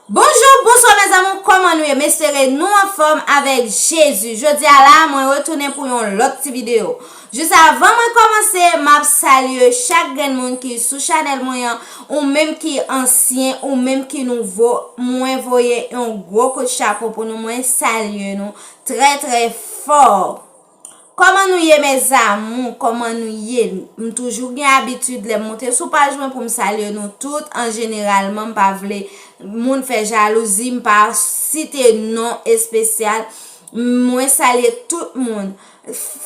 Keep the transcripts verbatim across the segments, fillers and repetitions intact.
Bonjou, bonswa mes amours, kòman nou ye? M espere nou anfòm avèk Jezi. Jodi a la, mwen retounen pou yon lòt ti videyo. Jis avan mwen kòmanse, m ap salye chak grenn moun ki sou chanèl mwen an, ou menm ki ansyen, ou menm ki nouvo, mwen voye yon gwo kout chapo pou nou, mwen salye nou trè trè fò. Kòman nou ye mes amours? Kòman nou ye? M toujou gen abitid lè m monte sou paj mwen pou m salye nou tout an jeneralman, m pa vle moun fè jalouzi, m pa site non espesyal. Mwen salye tout moun.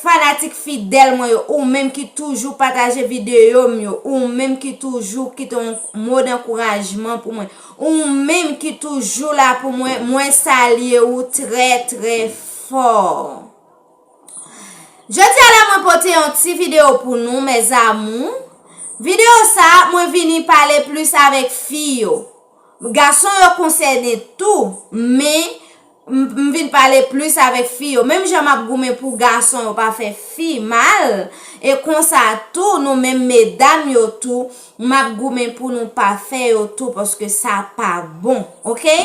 Fanatik fidèl mwen yo, ou menm ki toujou pataje videyo m yo, ou menm ki toujou kite yon mo dankourajman pou mwen, ou menm ki toujou la pou mwen, mwen salye ou trè trè fò. Jodi a la mwen pote yon ti videyo pou nou mes amours. Videyo sa mwen vini pale plis avèk fi yo. Gason yo konsène tou, men m m vin pale plis avèk fi yo. Menm jan m ap goumen pou gason yo pa fè fi mal, e konsa tou nou menm medam yo tou, m ap goumen pou nou pa fè yo tou paske sa pa bon, oke?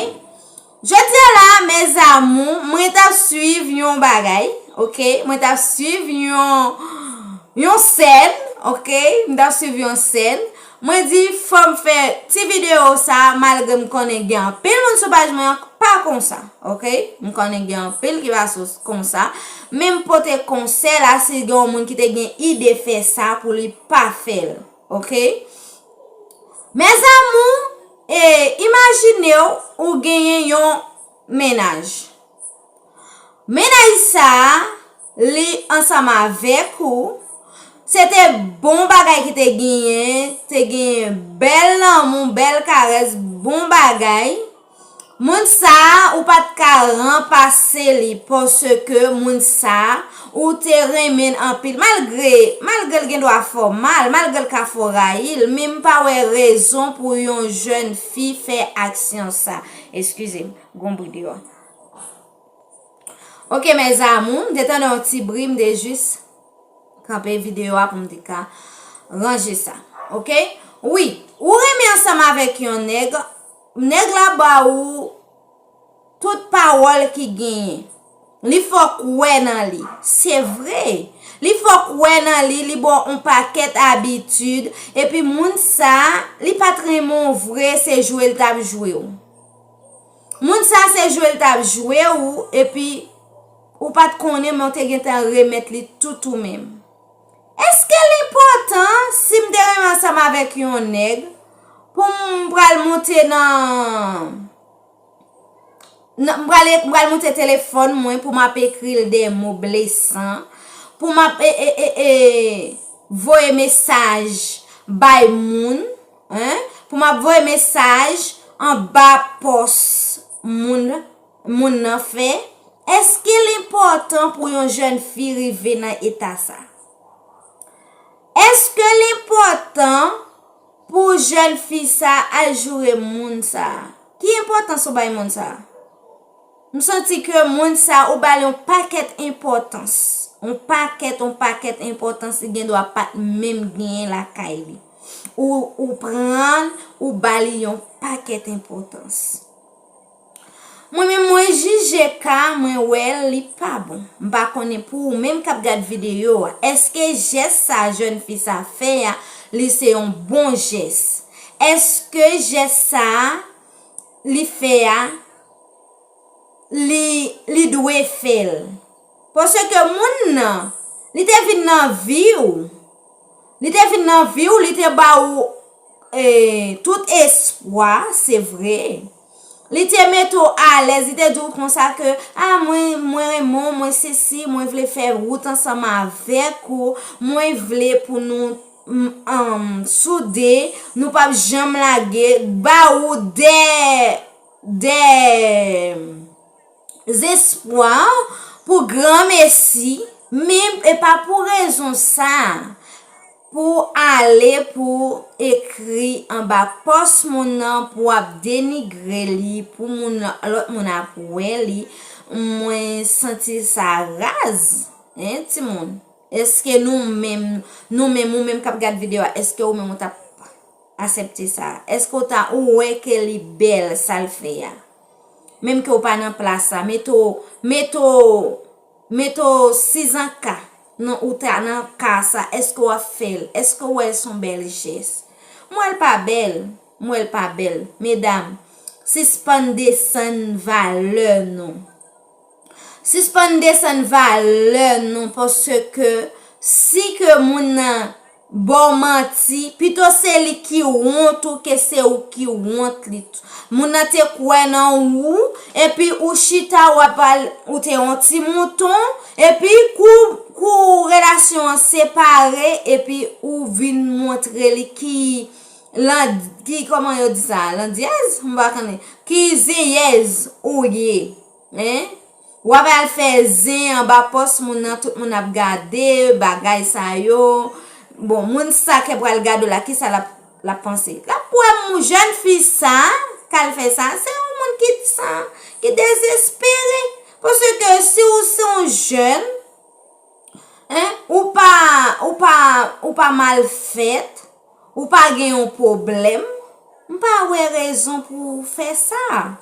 Jodi a la, mes amours, mwen t ap swiv yon bagay, oke? Mwen t ap swiv yon, yon sèn, oke? Mwen t ap swiv yon sèn. Mwen di, fò m fè ti videyo sa, malgre m konnen gen anpil moun sou paj mwen an pa konsa, oke? M konnen gen anpil ki pa sou konsa. Men m pote konsèy la, si gen yon moun ki te gen ide fè sa pou li pa fè l, oke? Mes amours, e, imajine w, ou genyen yon mennaj. Mennaj sa a, li ansanm avèk ou, se te bon bagay ki te genyen, te genyen bèl lanmou, bèl karès, bon bagay. Moun sa a, ou pa t ka ranpase li, paske moun sa a, ou te renmen l anpil. Malgre, malgre l gen dwa fè w mal, malgre l ka fè w rayi l, men m pa wè rezon pou yon jèn fi fè aksyon sa. Eskize m, gon bri deyò. Oke, mes amours, m te tande yon ti bri, m te jis kanpe videyo a pou m te ka ranje sa. Oke? Wi, ou renmen ansanm avèk yon nèg, nèg la ba ou tout pawòl ki genyen. Li fè w kwè nan li. Se vre. Li fè w kwè nan li, li ba w yon pakèt abitid, epi moun sa, li pa t renmen w vre, se jwe l t ap jwe w. Moun sa se jwe l t ap jwe ou, epi ou pa t konnen, men w te gentan remèt li tout ou menm. Èske l enpòtan si m te renmen ansanm avèk yon nèg pou m pral monte nan, nan m pral, m pral monte telefòn mwen pou m ap ekri l de mo blesan, pou m ap e, e, e, e, voye mesaj bay moun, en, pou m ap voye mesaj anba pòs moun, moun nan fè? Èske l enpòtan pou yon jèn fi rive nan eta sa? Èske l enpòtan pou jèn fi sa al joure moun sa? Ki enpòtans ou bay moun sa? M santi ke moun sa ou ba l yon pakèt enpòtans. Yon pakèt, yon pakèt enpòtans li gen dwa pa t menm genyen lakay li. Ou, ou pran l, ou ba li yon pakèt enpòtans. Mwen menm mwen jije ka, mwen wè l li pa bon. M pa konnen pou ou menm k ap gad videyo a, èske jès sa jèn fi sa fè a, li se yon bon jès? Èske jès sa li fè a, li, li dwe fè l? Paske moun nan, li te vin nan vi w. Li te vin nan vi w, li te ba ou, e, tout espwa, se vre. Li te mete w alèz, li te di w konsa ke, a, mwen, mwen renmen w, mwen sesi, mwen vle fè wout ansanm avèk ou, mwen vle pou nou, m, anm, soude, nou p ap janm lage, ba ou de, de zespwa pou granmesi, men e pa pou rezon sa pou ale pou ekri anba pòs moun nan, pou ap denigre li, pou moun, lòt moun ap wè li. Mwen santi sa raz, en, timoun. Èske nou menm, nou menm, ou menm k ap gad videyo a, èske ou menm ou t ap aksepte sa? Èske w ta, ou wè ke li bèl sa l fè a? Menm ke w pa nan plas la, mete w, mete w, mete w sizanka nan, ou ta nan ka sa, èske w ap fè l? Èske w wè l se yon bèl jès? M wè l pa bèl, m wè l pa bèl. Medam, sispann desann valè nou. Sispann desann valè nou, paske si ke moun nan ba w manti, pito se li ki wont ou ke se ou ki wont li. Moun nan te kwè nan ou, epi ou chita, w ap al, ou te yon ti mouton, epi kou, kou relasyon an separe, epi ou vin montre li ki, lan, ki, kòman yo di sa, landyèz? M pa konnen. Ki zenyèz ou ye. Hein? W ap al fè zen anba pòs moun nan, tout moun ap gade, bagay sa yo. Bon, moun sa ke pral gade w la, kisa l ap, l ap panse? L ap wè moun jèn fi sa, k al fè sa, se yon moun ki san, ki dezespere. Paske si w se yon jèn, hein, ou pa, ou pa, ou pa mal fèt, ou pa gen yon pwoblèm, m pa wè rezon pou w fè sa.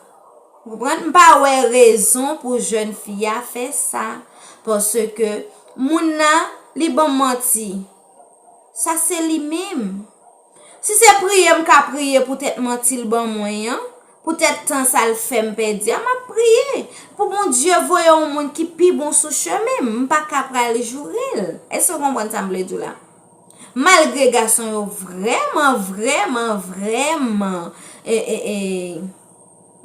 Ou konprann? M pa wè rezon pou jèn fi a fè sa. Paske moun nan, li ban m manti. Sa se li menm. Si se priye m ka priye poutèt manti l ban mwen an, poutèt tan sa l fè m pèdi a, m ap priye pou Bondye voye yon moun ki pi bon sou chemen m. M pa ka pral joure l. Èske w konprann sa m vle di w la? Malgre gason yo vrèman, vrèman, vrèman, e, e, e,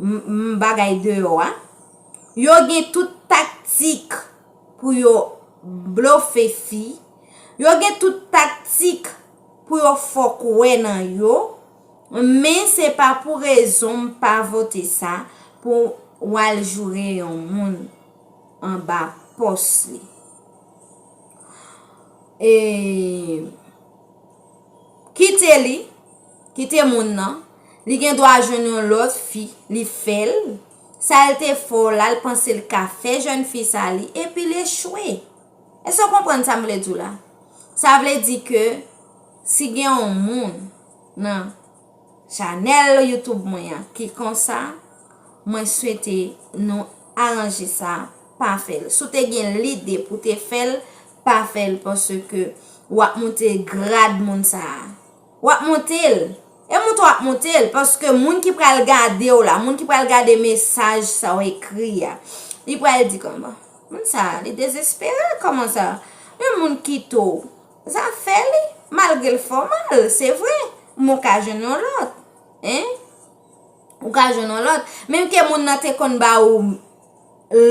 m, m bagay deyò a, yo gen tout taktik pou yo blofe fi, yo gen tout taktik pou yo fè w kwè nan yo, men se pa pou rezon m pa vote sa pou w al joure yon moun anba pòs li. E, kite li, kite moun nan. Li gen dwa jwenn yon lòt fi, li fè l. Sa l te fè w la, l panse l ka fè jèn fi sa li, epi l echwe. Èske w konprann sa m vle di w la? Sa vle di ke si gen yon moun nan chanèl YouTube mwen an ki konsa, mwen swete nou aranje sa, pa fè l. Si w te gen lide pou te fè l, pa fè l, paske w ap moute grad moun sa a. W ap moute l. E moute w ap moute l, paske moun ki pral gade w la, moun ki pral gade mesaj sa w ekri a, li pral di kòman? Moun sa a, li dezespere, kòman sa? Yon moun kite w, zafè li, malgre l fè w mal, se vre, men w ka jwenn yon lòt. Hein? Ou ka jwenn yon lòt. Menm ke moun nan te konn ba ou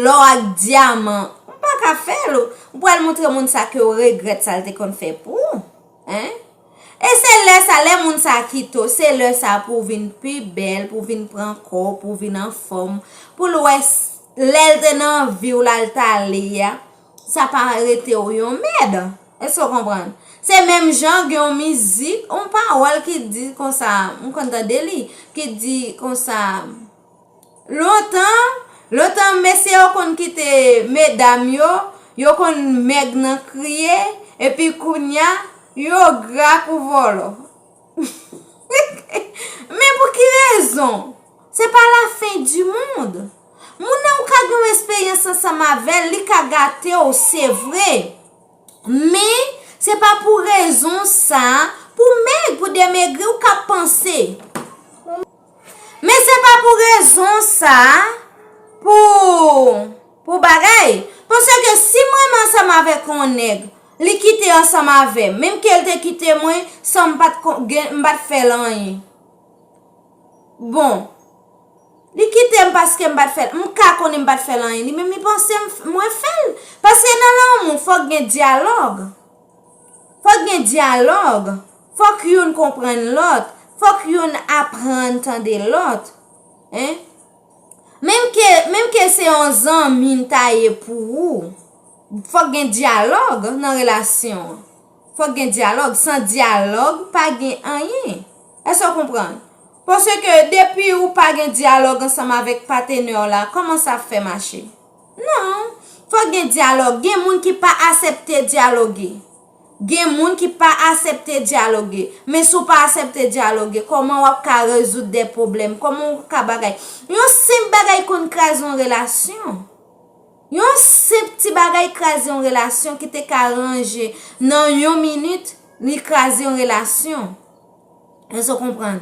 lò ak dyaman, ou pa ka fè l. Ou pral montre moun sa ke w regrèt sa l te konn fè pou ou. Hein? E se lè sa, lè moun sa kite w, se lè sa pou w vin pi bèl, pou w vin pran kò w, pou w vin anfòm, pou l wè s-, lè l te nan vi w la, l t ale a, sa pa rete w yon mèd. Èske w konprann? Se menm jan gen yon mizik, yon pawòl ki di konsa, m konn tande li, ki di konsa, lontan, lontan mesye yo konn kite medam yo, yo konn mèg nan kriye, epi kounya, yo gra kou vòlò. Men pou ki rezon? Se pa la fen di mond. Moun nan ou ka gen yon esperyans ansanm avè l, li ka gate w, se vre. Men, se pa pou rezon sa, pou mèg, pou demegri, ou ka panse. Men se pa pou rezon sa, pou, pou bagay. Paske si mwen menm ansanm avèk yon nèg, li kite ansanm avè m, menm ke l te kite mwen san m pa t kon-, gen, m pa t fè l anyen. Bon, li kite m paske m pa t fè l. M ka konnen m pa t fè l anyen. Li menm li panse m f-, mwen fè l. Paske nan lanmou, fòk gen dyalòg. Fòk gen dyalòg. Fòk youn konprann lòt. Fòk youn aprann tande lòt. Hein? Menm ke, menm ke se yon zanmi m ta ye pou ou, fòk gen dyalòg nan relasyon an. Fòk gen dyalòg. San dyalòg, pa gen anyen. Èske w konprann? Paske depi ou pa gen dyalòg ansanm avèk patnè w la, kòman sa ap fè mache? Non. Fòk gen dyalòg. Gen moun ki pa aksepte dyaloge. Gen moun ki pa aksepte dyaloge. Men si w pa aksepte dyaloge, kòman w ap ka rezoud de pwoblèm? Kòman w ka bagay? Yon senp bagay konn kraze yon relasyon. Yon senp ti bagay kraze yon relasyon ki te ka ranje nan yon minit, li kraze yon relasyon. Èske w konprann?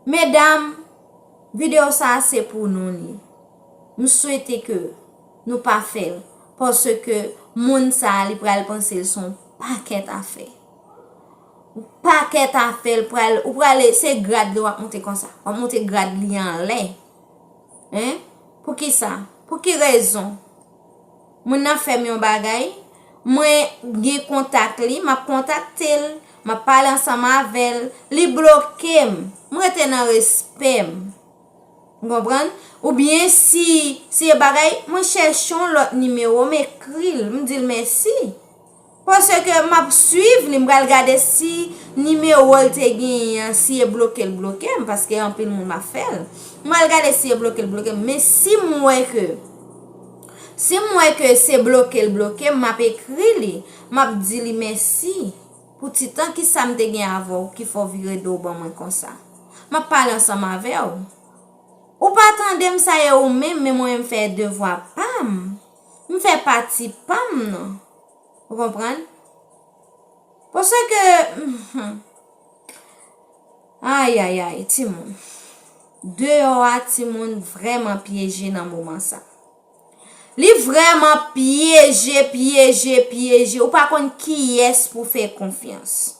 Medam, videyo sa a se pou nou li. M swete ke nou pa fè l, paske moun sa a li pral panse l se yon pakèt afè. Yon pakèt afè l pral, ou pral, se grad li w ap monte konsa. W ap monte grad li anlè. Hein? Poukisa? Pou ki rezon? Moun nan fè m yon bagay, mwen gen kontak li, m ap kontakte l, m ap pale ansanm avè l, li bloke m, m rete nan respè m. Ou konprann? Oubyen si se bagay, mwen chèche yon lòt nimewo, m ekri l, m di l mèsi. Paske m ap swiv li, m pral gade si nimewo l te genyen an, si e bloke l bloke m, paske anpil moun m ap fè l. M pral gade si e bloke l bloke m, men si m wè ke, si m wè ke se bloke l bloke m, m ap ekri li, m ap di li mèsi pou ti tan ki sa m te gen avè w ki fè w vire do w ban mwen konsa. M ap pale ansanm avè w. Ou pa tande m, sa ye ou menm, men mwen menm fè devwa pa m. M fè pati pa m nan. Ou konprann? Paske, ayayay, timoun. Deyò a, timoun vrèman pyeje nan moman sa. Li vrèman pyeje, pyeje, pyeje. Ou pa konn kiyès pou fè konfyans.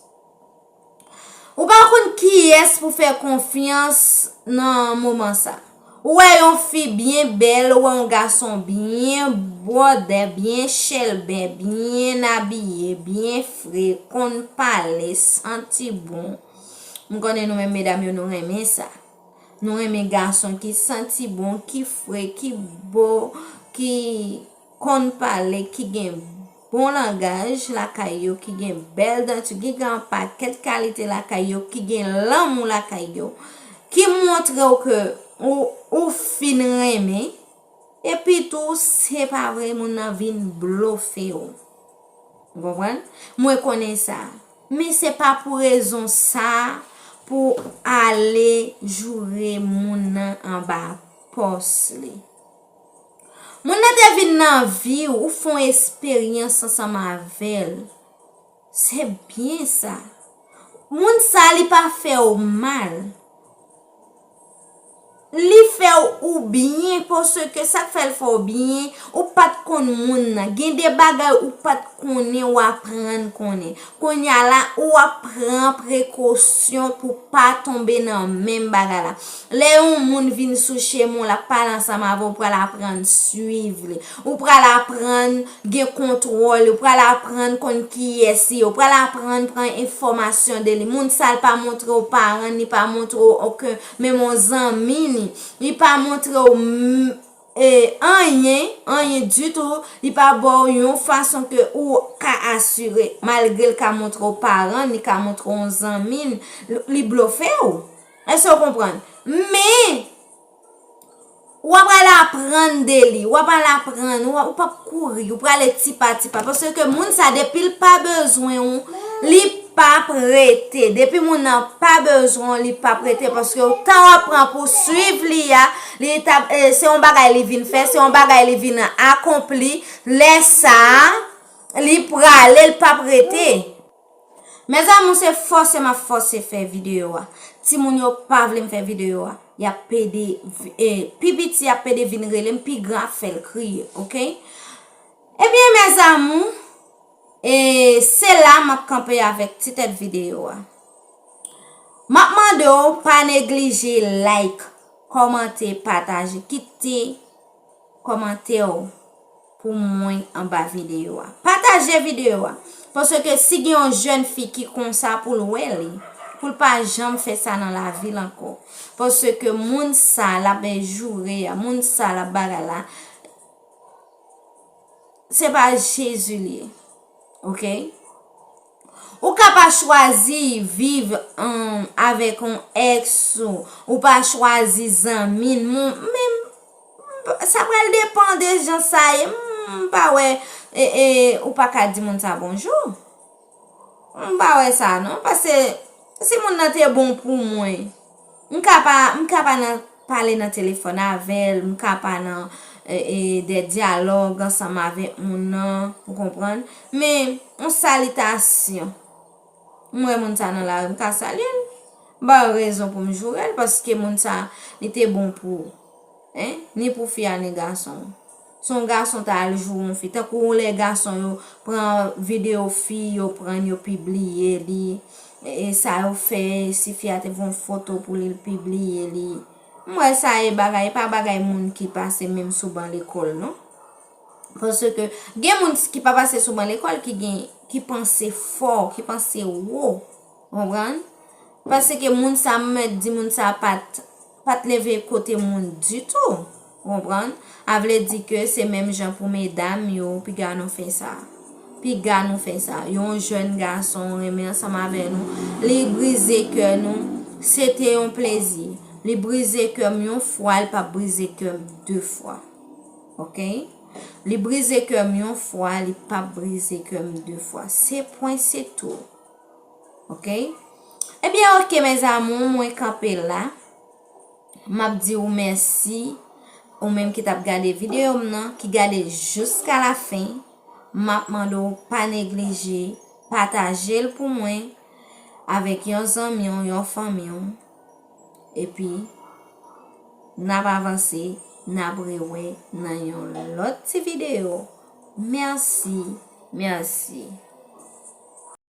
Ou pa konn kiyès pou fè konfyans nan moman sa. Ou wè yon fi byen bèl, ou wè yon gason byen bwòdè, byen chèlbè, byen abiye, byen fre, konn pale, santi bon. M konnen nou menm medam yo, nou renmen sa. Nou renmen gason ki santi bon, ki fre, ki bo, ki konn pale, ki gen bon langaj lakay yo, ki gen bèl danti, ki gen yon pakèt kalite lakay yo, ki gen lanmou lakay yo, ki montre w ke ou, ou fin renmen, epi tou, se pa vre, moun nan vin blofe w. Ou konprann? Mwen konnen sa. Men se pa pou rezon sa pou ale joure moun nan anba pòs li. Moun nan te vin nan vi w, ou fè yon esperyans ansanm avè l. Se byen sa. Moun sa li pa fè w mal. Li fè w ou byen, paske sa k fè l fè w byen, ou pa t konn moun nan. Gen de bagay ou pa t konnen, w aprann konnen. Kounye a la, ou ap pran prekosyon pou pa tonbe nan menm bagay la. Lè yon moun vin sou chemen w, l ap pale ansanm avè w, ou pral aprann swiv li. Ou pral aprann gen kontwòl, ou pral aprann konn kiyès li ye, ou pral aprann pran enfòmasyon de li. Moun sa l pa montre w paran, li pa montre w okenn, menm yon zanmi li. Li pa montre w, mm, e, anyen, anyen ditou. Li pa ba w yon fason ke ou ka asire, malgre l ka montre w paran, li ka montre w yon zanmi, li, li blofe w. Èske w konprann? Men, w ap al aprann de li, w ap al aprann, w, ou p ap kouri, ou prale ti pa ti pa. Paske moun sa, depi l pa bezwen w, li p ap rete. Depi moun nan pa bezwen w, li p ap rete. Paske tan w ap pran pou swiv li a, li t ap, eh, se yon bagay li vin fè, se yon bagay li vin akonpli. Lè sa a, li prale, li p ap rete. Mezanmi, se fòse m ap fòse fè videyo a. Timoun yo pa vle m fè videyo a. Y ap pede, eh, pi piti ap pede vin rele m, pi gran ap fè l kriye, oke? Ebyen, mezanmi, eh, se la m ap kanpe avèk ti tèt videyo a. M ap mande w pa neglije like, kòmante, pataje, kite kòmantè w pou mwen anba videyo a. Pataje videyo a. Paske si gen yon jèn fi ki konsa pou l wè li, pou l pa janm fè sa nan lavi l ankò. Paske moun sa l ap joure a, moun sa l ap bagay la, se pa Jezi l ye. Oke? Ou ka pa chwazi viv, um, avèk yon ex ou, ou pa chwazi zanmi, men, men sa pral depann de jan sa ye. M, m pa wè, e, e, ou pa ka di moun sa bonjou. M pa wè sa non, paske si moun nan te bon pou mwen, m ka pa, m ka pa nan pale nan telefòn avè l, m ka pa nan e, e, de dyalòg ansanm avèk moun nan, ou konprann? Men, yon salitasyon. M wè moun sa nan lari, m ka salye l. M pa gen rezon pou m joure l, paske moun sa, li te bon pou ou. Hein? Ni pou fi a, ni gason. Se yon gason ta al joure yon fi. Tankou lè gason yo pran videyo fi yo, pran yo pibliye li. E, e sa yo fè, si fi a te fè yon foto pou li, l pibliye li. M wè sa e bagay, e pa bagay moun ki pase menm sou ban lekòl, non. Paske gen moun ki pa pase sou ban lekòl ki gen, ki panse fò, ki panse wo. Konprann? Paske moun sa, m mèt di moun sa pa t, pa t leve kote moun ditou. Konprann? A vle di ke se menm jan pou medam yo, piga nou fè sa. Piga nou fè sa. Yon jèn gason renmen ansanm avè nou, li brize kè nou, se te yon plezi. Li brize kè m yon fwa, li p ap brize kè m de fwa. Ok? Li brize kè m yon fwa, li p ap brize kè m de fwa. Se pwen, se tou. Ok? Ebyen, ok, mes amours, mwen kanpe la. M ap di w mèsi, ou menm ki t ap gade videyo m nan, ki gade jiska la fen. M ap mande w pa neglije pataje l pou mwen avèk yon zanmi w, yon fanmi w. Epi, n ap avanse, n ap rewè nan yon lòt ti videyo. Mèsi, mèsi.